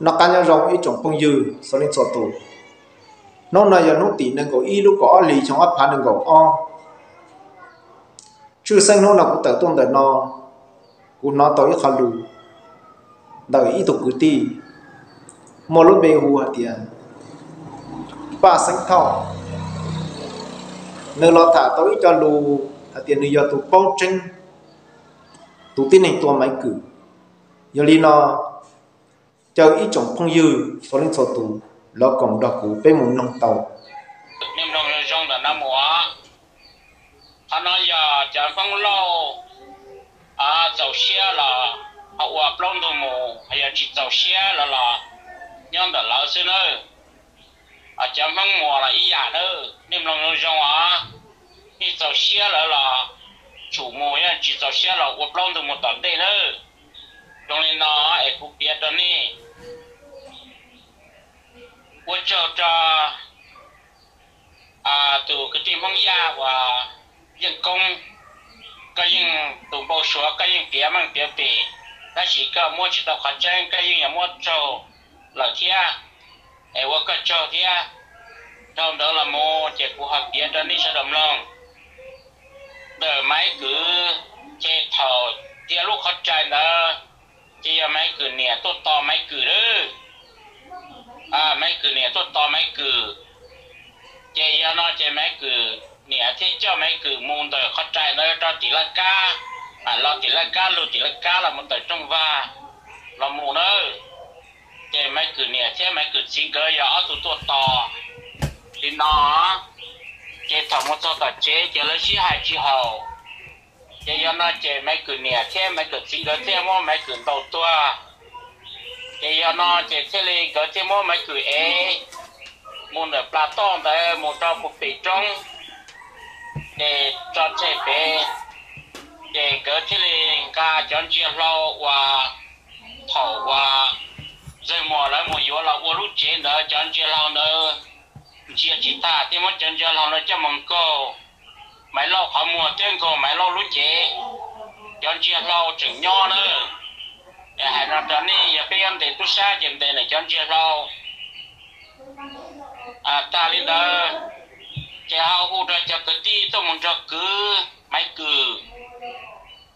Noj qab nyob zoo ib tsoom phooj ywg txhua leej txhua tus. Hnub no yog hnub tim nees nkaum ib lub kaum ob hlis xyoo ob phav nees nkaum ob. Tshwj xeeb hnub no kuv tawm tuaj ntawm no, kuv hnov tau ib qho lus ntawm ib tug kwv tij muaj lub npe hu hais tias Paj Xeeb Thoj. Nws los tham tau ib co lus hais tias nws yog tus paub tseeb tus tib neeg tua Maiv Kwm. Yog li no, caw ib tsoom phooj ywg txhua leej txhua tus los koom nrog kuv peb mus mloog tau. Mloog zoo ntawm no mus. Qhov no yog cov Hmoob Lauj txaus siab los ho ua plaub ntug mus, yog tsis txaus siab los los nyob ntawm lawv xwb nawb. Cov Hmoob Muas los ib yam nawb, nej mloog zoo zoo os. Nej txaus siab lawm los tsum mus, yog tsis txaus siab los ua plaub ntug mus tom ntej nawb. Zoo li no es kuv piav rau nej. Ua tsaug rau tus kwv tij Hmoob Yaj uas Yeej Koob, koj yeej tus npau suav koj yeej piav meej piav pem, tab sis koj muab tsis tau qhov tseeb, koj yeej yuav muab raug lawm thiab, es ua koj tsaug thiab. Dhau ntawd los mus ces kuv ho piav rau nej sawv daws mloog. Ntawm Maiv Kwm, ces thaum tias lub qhov rai ntawd, ces yog Maiv Kwm niam tuaj tos Maiv Kwm lawm. Maiv Kwm niam tuaj tos Maiv Kwm, ces yog no ces Maiv Kwm niam thiaj coj Maiv Kwm mus ntawm qhov rai ntawd rau tim laj kab, mam los tim laj kab, lug tim laj kab los mus tawm rooj vag los mus nawb. Ces Maiv Kwm niam thiab Maiv Kwm txiv nkawd yog ob tug tuaj tos li no. Ces thaum mus txog tom tsev ces lawv sib hais tsis haum. Ces yog no ces Maiv Kwm niam thiab Maiv Kwm txiv nkawd thiaj muab Maiv Kwm ntaus tuag. Ces yog no ces thiaj li nkawd thiaj muab Maiv Kwm ev mus ntawm plas toj ntawd mus rau puag pem roob, ces tso tseg pem. Ces nkawd thiaj li nqa cov ntsia hlau uas thaum uas Zeeg Muas lawv mus yuav los ua lub tsev ntawd, cov ntsia hlau ntawd ntsia tsis tag, thiaj muab cov ntsia hlau ntawd coj mus nkaug Maiv Lauj qhov muag thiab nkaug Maiv Lauj lub cev, cov ntsia hlau tseem nyob nawb. Hais no rau nej, yog peb yuav ntes tub sab ces ntes ntawm cov ntsia hlau. Tag li ntawd, ces ho hu rau cov kwv tij tuaj mus nrog kwv Maiv Kwm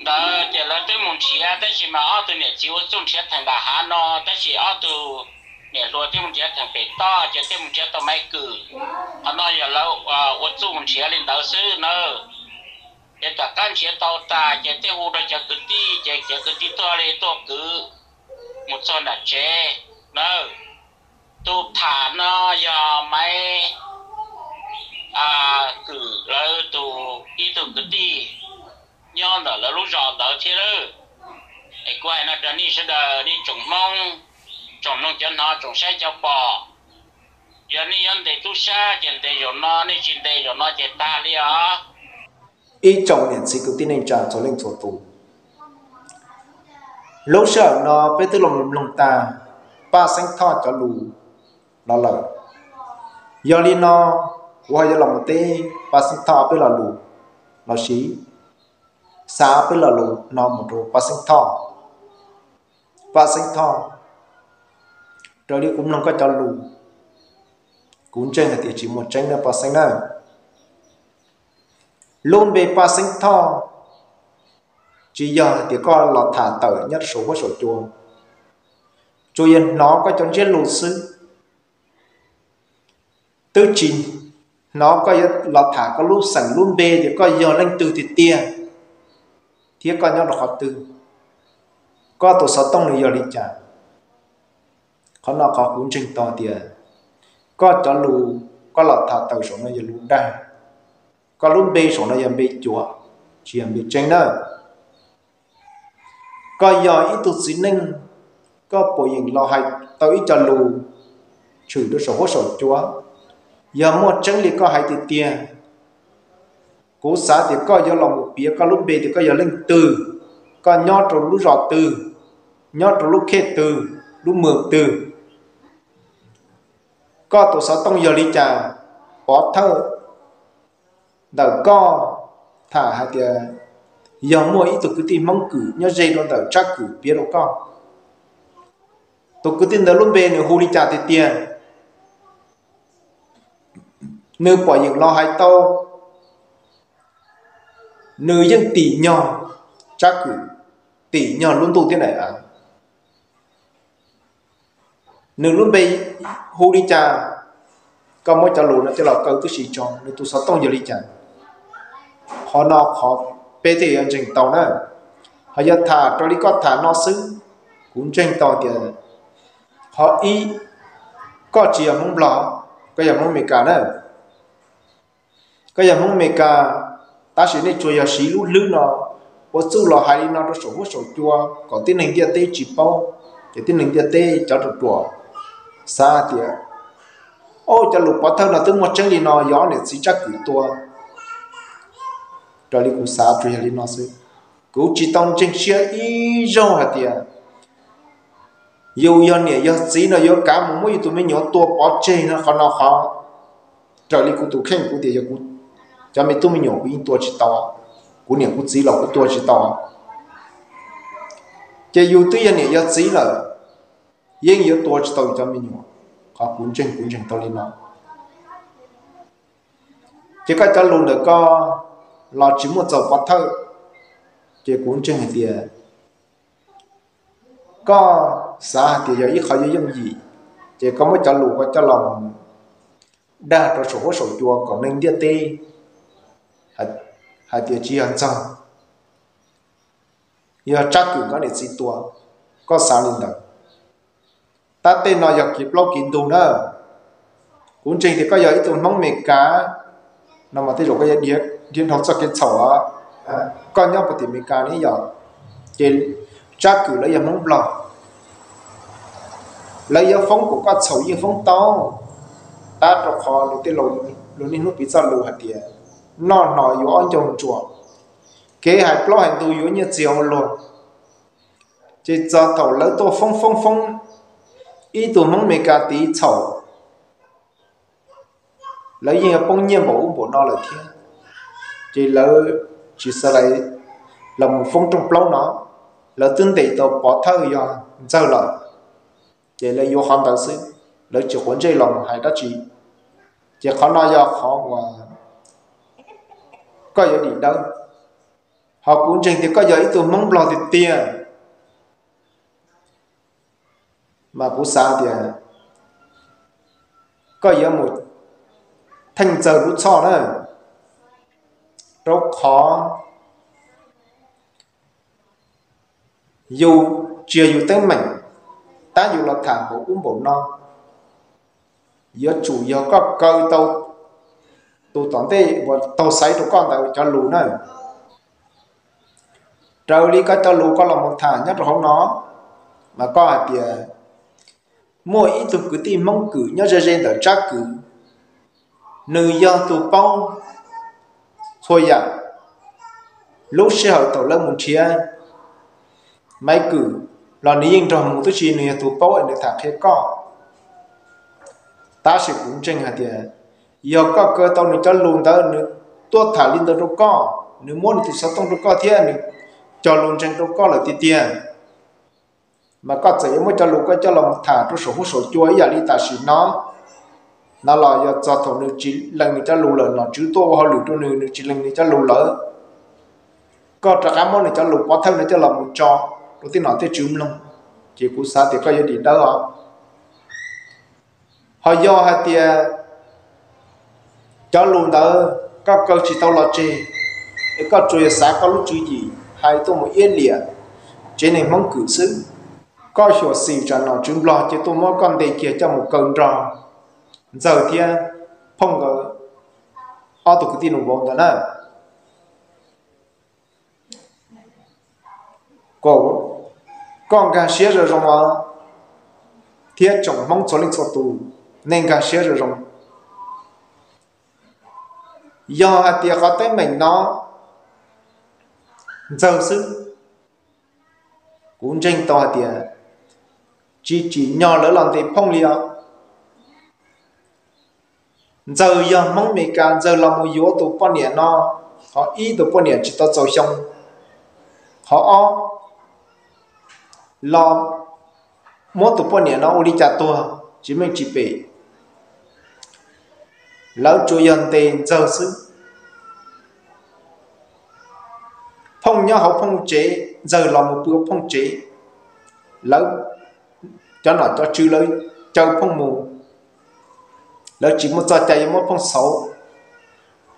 ntawd, ces lawv twb mus nrhiav, tab sis mas ob tug niam txiv ua txuj nrhiav theem nram hav no, tab sis ob tug niam hluas twb mus nrhiav theem pem toj, ces thiaj mus nrhiav tau Maiv Kwm. Qhov no yog lawv ua txuj mus nrhiav li ntawd xwb nawb. Ces tom qab nrhiav tau tas ces thiaj hu rau cov kwv tij, ces cov kwv tij tuaj li tuaj kwv mus txog nram tsev nawb. Tus tham no yog Maiv Kwm lawv tus ib tug kwv tij nyob ntawm lawv lub zos ntawd thiab lawm. Es kuv hais no rau nej sawv daws, nej tsoom Hmoob, tsoom mloog cov hnov, tsoom saib cov pom, yog nej yuav ntes tub sab ces ntes zaum no, nej tsis ntes zaum no ces tag li os. Ib tsoom niam txiv kwv tij neej tsa txhua leej txhua tus, lub sij hawm no peb twb los mloog tag Paj Xeeb Thoj cov lus los lawm. Yog li no, kuv ho yuav los mus teb Paj Xeeb Thoj ob peb lo lus, los sis xa ob peb lo lus no mus rau Paj Xeeb Thoj. Paj Xeeb Thoj, raws li kuv mloog koj cov lus, kuv ntseeg hais tias tsis muaj tseeb nawb Paj Xeeb nawb. Lub npe Paj Xeeb Thoj tsis yog hais tias koj los tham tawm nyob rau saum huab saum cua, tsuas yog hnov koj cov ntsiab lus xwb. Twb tsis hnov koj yuav los tham koj lub xeem lub npe tias koj yog leej twg tiag tiag, thiab koj nyob rau qhov twg, koj tus xov tooj nws yog li cas. Qhov no qhov kuv ntseeg tau tias koj cov lus koj los tham tawm saum no yog lus dag, koj lub npe saum no yog npe cuav, tsis yog npe tseeb nawb. Koj yog ib tug txiv neej, koj puas yeem los hais tau ib co lus tshwm rau saum huab saum cua? Yog muaj tseeb li koj hais tiag tiag, kuv xav tias koj yuav los mus piav koj lub npe tias koj yog leej twg, koj nyob rau lub zos twg, nyob rau lub khej twg, lub moos twg, koj tus xov tooj yog li cas, pov thawj ntawm koj tham hais tias yog muaj ib tug kwv tij Hmoob Kwm nyob ze rau ntawm Tsab Kwm piav rau koj. Tus kwv tij ntawd lub npe nws hu li cas tiag tiag? Nws pom yeem los hais tau, nws yeej tim nyog Tsab Kwm, tim nyog lub ntuj thiab daim av. Nws lub npe hu li cas? Koj muab cov lus no coj los kaw tib si tso, nws tus xov tooj yog li cas? Qhov no qhov peb thiaj yuav ntseeg tau na. Ho yog tham raws li koj tham no xwb, kuv ntseeg tau tias qhov ib, koj tsis yog Hmoob Nplog, koj yog Hmoob Amelikas na. Koj yog Hmoob Amelikas, tab sis nej tsuas yog siv lub hlwb no ua txuj los hais li no rau saum huab saum cua kom tib neeg ntiaj teb tsis paub, ces tib neeg ntiaj teb cov ruam ruam xav hais tias, o, cov lus pov thawj no twb muaj tseeb li no, yog ob niam txiv Tsab Kwm tua. Raws li kuv xav tsuas yog li no xwb. Kuv tsis tau ntseeg siab ib zaug hais tias yus yog niam yog txiv no yuav kav mus muab yus tus me nyuam tua pov tseg no. Qhov no qhov raws li kuv tus kheej kuv tias yog kuv cov me tub me nyuam kuv yeej tua tsis tau, kuv niam kuv txiv los kuv tua tsis tau. Ces yus twb yog niam yog txiv lawm, yeej yuav tua tsis tau yus cov me nyuam. Qhov kuv ntseeg kuv ntseeg tau li no. Ces koj cov lus ntawm koj los tsis muaj txaus pov thawj, ces kuv ntseeg hais tias koj xav hais tias yog ib qho yooj yooj yim, ces koj muab cov lus ko coj los dag rau saum huab saum cua kom neeg ntiaj teb hais tias tsis yog Ntxawg, yog Tsab Kwm nkawd niam txiv tua. Koj xav li ntawd. Tab tej no yog kev plaub kev ntug na. Kuv ntseeg tias koj yog ib tug Hmoob Amelikas no mas tej zaum koj yuav dhia dhau txoj kev txhaum os. Koj nyob puag tim Amelikas ne yog, ces Tsab Kwm lawv yog Hmoob Nplog, lawv yuav foob kom koj txhaum yeej foob tau, tab rau qhov luag tej laus luag niaj hnub piv txoj lus hais tias noj hno yuav ob ncauj ntsuas, kev hais plaub hais ntug yuav nyiaj txiag ua luag. Ces txog thaum lawv tuaj foob foob foob ib tug Hmoob Amelikas tiv txhaum, lawv yeej yuav poob nyiaj npaum ub npaum no lawm thiab. Ces lawv tsis xav lais los mus foob rooj plaub no, lawv twb ntes tau pov thawj yog Ntxawg lawm, ces lawv yuav qhov ntawd xwb, lawv tsis quav ntsej los mus hais dab tsi. Ces qhov no yog qhov uas koj yuav dim dawb. Ho kuv ntseeg tias koj yog ib tug Hmoob Nplog tiag tiag, mas kuv xav tias koj yuav mus theej Ntxawg lub txhoj na, rau qhov yus tsis yog yus teeb meem, tab yus los tham npaum ub npaum no, yuav tsum yog koj kaw tau tus tom ntej uas taug xaiv rau koj ntawd cov lus na. Raws li koj cov lus koj los mus tham nyob rau hauv no, mas koj hais tias muaj ib tug kwv tij Hmoob Kwm nyob ze ze ntawm Tsab Kwm, nws yog tus paub txhua yam. Lub sij hawm thaum lawv mus nrhiav Maiv Kwm los nws yeej nrog mus, tab sis nws yog tus paub es nws tham qhia koj. Tab sis kuv ntseeg hais tias yog koj kaw tau nws cov lus ntawd, nws tuaj tham li ntawd rau koj, nws muab nws tus xov tooj rau koj thiab nws cog lus ntseeg rau koj lawm tiag tiag, mas koj txawm yuav muab cov lus koj coj los tham rau saum huab saum cua ib yam li tam sim no, no los yog txog thaum nws tsis lees nws cov lus lawm, nom tswv tuaj ua hauj lwm rau nws, nws tsis lees nws cov lus lawm, koj rov qab muab nws cov lus pov thawj no coj los mus tso rau tej nom tej tswv mloog, ces kuv xav tias koj yuav dim dawb os. Ho yog hais tias cov lus ntawd koj kaw tsis tau los tseg, es koj tsuas yog xav koj lub tswv yim hais tuaj mus iab liam tsev neeg Hmoob Kwm xwb, koj xyuam xim tsam nom tswv Nplog ces tuaj muab koj ntes kiag coj mus kaw nrog Ntxawg thiab Phooj nkawd ob tug kwv tij nus vauv ntawd na. Koj nkag siab zoo zoo os, thiab tsoom Hmoob txhua leej txhua tus, nej nkag siab zoo zoo. Yog hais tias qhov teeb meem no Ntxawg xwb, kuv ntseeg tau hais tias tsis tsim nyog lawv los ntes Phooj li os. Ntxawg yog Hmoob Amelikas, Ntxawg los mus yuav tus poj niam no, qhov ib tus poj niam tsis tau txaus xyoo, qhov ob los muab tus poj niam no ua li cas tuag tsis meej tsis pem, lawv tsuas yog ntes Ntxawg xwb. Phooj nyob hauv phooj tsev, Ntxawg los mus pw hauv phooj tsev, lawv cov nom cov tswv lawv caw phooj mus, lawv tsis muaj txoj cai yuav muab phooj xauv,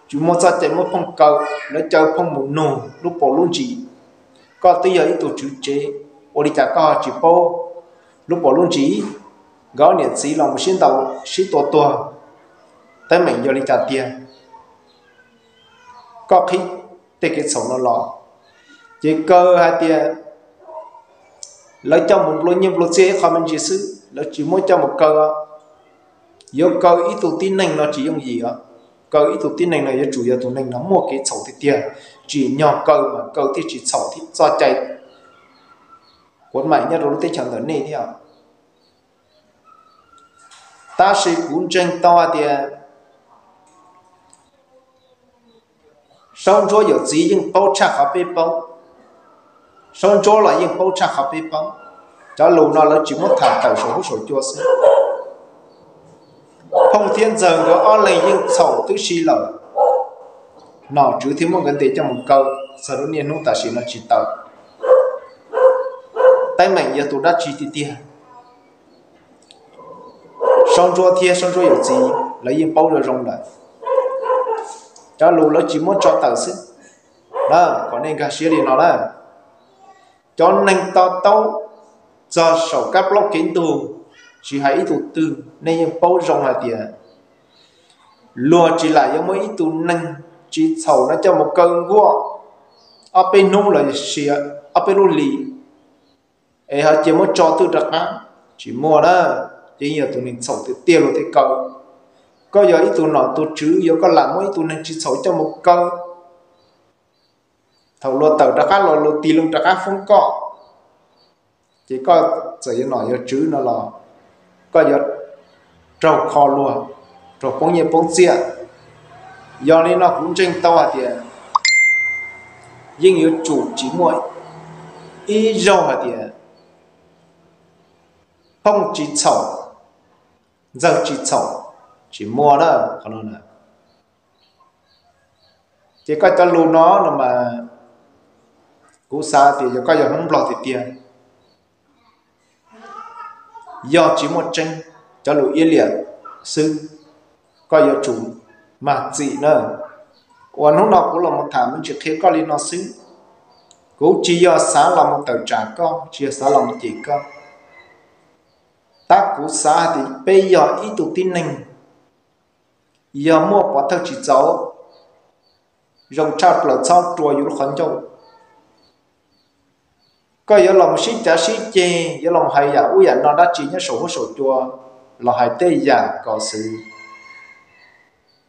tsis muaj txoj cai muab phooj kaw, lawv caw phooj mus nug lub paus lub ntsis. Koj twb yog ib tug tswv tsev, ua li cas koj tsis paub lub paus lub ntsis? Nkawd niam txiv los mus sib ntaus sib tua tuag, teeb meem yog li cas tiag? Koj qhib tej kev txhaum no los. Ces kaw hais tias lawv coj mus nplua nyiaj nplua txiaj ib qho me ntsis xwb, lawv tsis muab coj mus kaw. Yuav kaw ib tug tib neeg no tsis yooj yim os. Kaw ib tug tib neeg no yuav tsum yog tus neeg no muaj kev txhaum tiag tiag, tsim nyog kaw mas kaw thiaj tsis txhaum thiab txoj cai kuv mam nyob rau lub teb chaws ntawm nej thiab. Tab sis kuv ntseeg tau hais tias Saub Ntsuab yawm txiv yeej paub tshaj qhov peb paub, Saub Ntsuab los yeej paub tshaj qhov peb paub. Cov lus no lawv tsis muab tham tawm saum huab saum cua xwb. Phooj thiab Ntxawg nkawd ob leeg yeej txhaum tib si lawm, nom tswv thiaj muab nkawd ntes coj mus kaw, txog rau niaj hnub tam sim no tsis tawm. Teeb meem yog tus dab tsi tiag tiag? Saub Ntsuab thiab Saub Ntsuab yawm txiv lawv yeej paub zoo zoo lawm, cov lus lawv tsis muab tso tawm xwb. Kom nej nkag siab li no na, cov neeg to taub txog saum kab plaub kev ntug, tsis hais ib tug twg nej yeej paub zoo hais tias luag tsis lam yuav muab ib tug neeg tsis txhaum no coj mus kaw nkuaj ob peb hnub los sis ob peb lub hlis es ho cia muab tso twj rov qab, tsis muaj na. Ces yog tus neeg txhaum tiag tiag luag thiaj kaw. Koj yog ib tug nom tus tswv, yog koj lam muab ib tug neeg tsis txhaum coj mus kaw, thaum luag tawm rov qab los luag tig loo rov qab foob koj, ces koj txawm yog nom yog tswv no los koj yuav raug kho luag, raug poob nyiaj poob txiaj. Yog li no kuv ntseeg tau hais tias yeej yuav tsum tsis muaj ib zaug hais tias Phooj tsis txhaum, Ntxawg tsis txhaum, tsis muaj na. Qhov no na, ces koj cov lus no no mas kuv xav tias yog koj yog Hmoob Nplog tiag tiag, yog tsis muaj tseeb, cov lus iab liam xwb, koj yuav tsum mag txim na. Uas hnub no kuv los mus tham me ntsis qhia koj li no xwb, kuv tsis yog xav los mus tawm tsam koj, tsis yog xav los mus cem koj, tab kuv xav hais tias peb yog ib tug tib neeg, yog muaj pov thawj tsis txaus, zoo tshaj plaws txhob rua yus lub qhov ncauj. Koj yuav los mus sib cav sib ceg, yuav los hais yam ub yam no dab tsi nyob saum huab saum cua, los hais tej yam kom xwv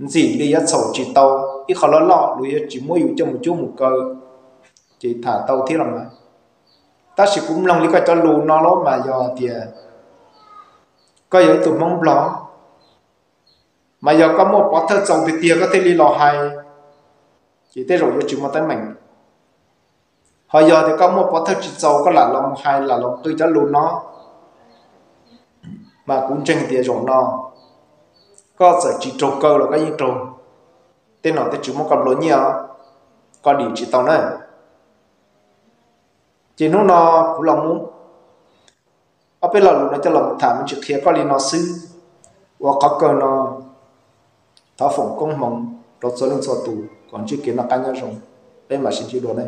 ntxim li yuav txhaum tsis tau. Ib qho loj loj luag yuav tsis muab yus coj mus cub mus kaw, ces tham tau thiab los mas. Tab sis kuv mloog li koj cov lus no los mas yog tias koj yog ib tug Hmoob Nplog, mas yog koj muaj pov thawj txaus tiag tiag koj thiaj li los hais, ces tej zaum yuav tsis muaj teeb meem. Ho yog tias koj muaj pov thawj tsis txaus koj lam los mus hais, lam los qw cov lus no, mas kuv ntseeg tias zaum no koj txawm tsis raug kaw los koj yeej raug tej nom tej tswv muab koj nplua nyiaj, koj dim tsis tau na. Ces hnub no kuv los muab ob peb lo lus no coj los tham me ntsis qhia koj li no xwb. Ua qhov kawg no, thov foom koob hmoov rau txhua leej txhua tus kom ntsib kev noj qab nyob zoo. Peb mam sib ntsib dua ne.